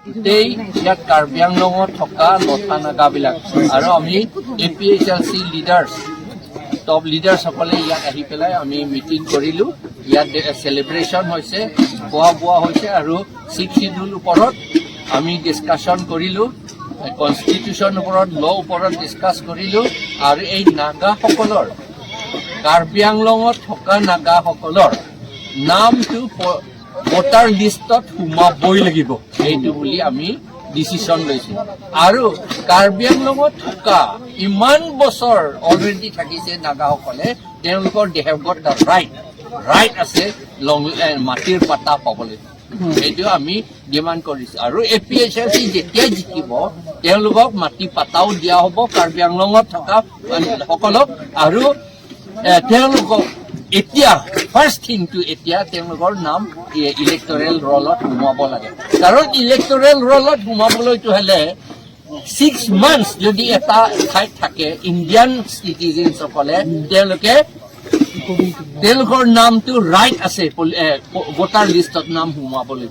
গোটেই ইয়াত কাৰ্বি আংলঙত থকা লথা নাগাবিলাক আৰু আমি এপিএইচএলচি লিডাৰ্ছ, টপ লিডাৰ্ছসকলে ইয়াত আহি পেলাই আমি মিটিং কৰিলোঁ। ইয়াত চেলিব্ৰেশ্যন হৈছে, খোৱা বোৱা হৈছে আৰু ছিক্স চিডিউল ওপৰত আমি ডিছকাশ্যন কৰিলোঁ, কনষ্টিটিউশ্যন ওপৰত, ল ওপৰত ডিছকাছ কৰিলোঁ। আৰু এই নাগাসকলৰ, কাৰ্বি আংলঙত থকা নাগাসকলৰ নামটো ভোটাৰ লিষ্টত সোমাবই লাগিব, সেইটো বুলি আমি ডিচিশ্যন লৈছোঁ। আৰু কাৰ্বি আংলঙত থকা ইমান বছৰ অলৰেডি থাকিছে নাগাসকলে, তেওঁলোকৰ they have got the right আছে লং মাটিৰ পাতা পাবলৈ। সেইটো আমি ডিমাণ্ড কৰিছোঁ। আৰু এপিএইচএলচি যেতিয়াই জিকিব, তেওঁলোকক মাটি পাতাও দিয়া হ'ব কাৰ্বি আংলঙত থকা সকলক। আৰু তেওঁলোকক এতিয়া ফাৰ্ষ্ট থিংটো, এতিয়া তেওঁলোকৰ নাম ইলেক্টৰেল ৰলত সোমাব লাগে। কাৰণ ইলেক্টৰেল ৰলত সোমাবলৈতো হ'লে 6 মান্থছ যদি এটা ঠাইত থাকে ইণ্ডিয়ান চিটিজেনসকলে, তেওঁলোকে তেওঁলোকৰ নামটো ৰাইট আছে ভোটাৰ লিষ্টত নাম সোমাবলৈ।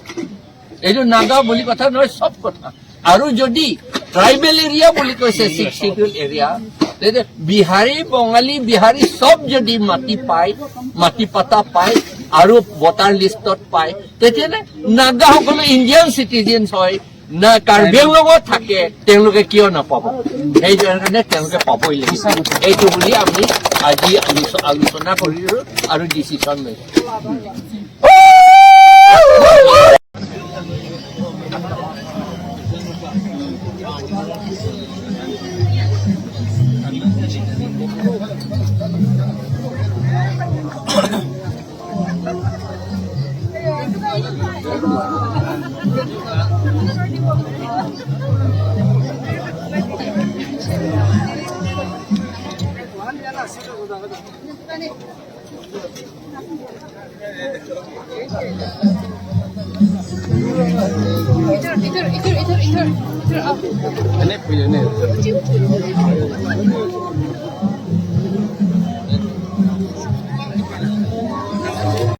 এইটো নাগা বুলি কথা নহয়, চব কথা। আৰু যদি ট্ৰাইবেল এৰিয়া বুলি কৈছে, ছিক্স চিডিউল এৰিয়া, তেতিয়া বিহাৰী, বঙালী, বিহাৰী চব যদি মাটি পায়, মাটি পাতা পায় আৰু ভোটাৰ লিষ্টত পায়, তেতিয়াহ'লে নাগাসকলো ইণ্ডিয়ান চিটিজেনছ হয় না, কাৰ্বি আংলঙত থাকে, তেওঁলোকে কিয় নাপাব? সেই কাৰণে তেওঁলোকে পাবই লাগিব, এইটো বুলি আমি আজি আলোচনা কৰিলো আৰু ডিচিশ্যন লৈছো। इधर इधर इधर इधर इधर इधर आओ। এনে।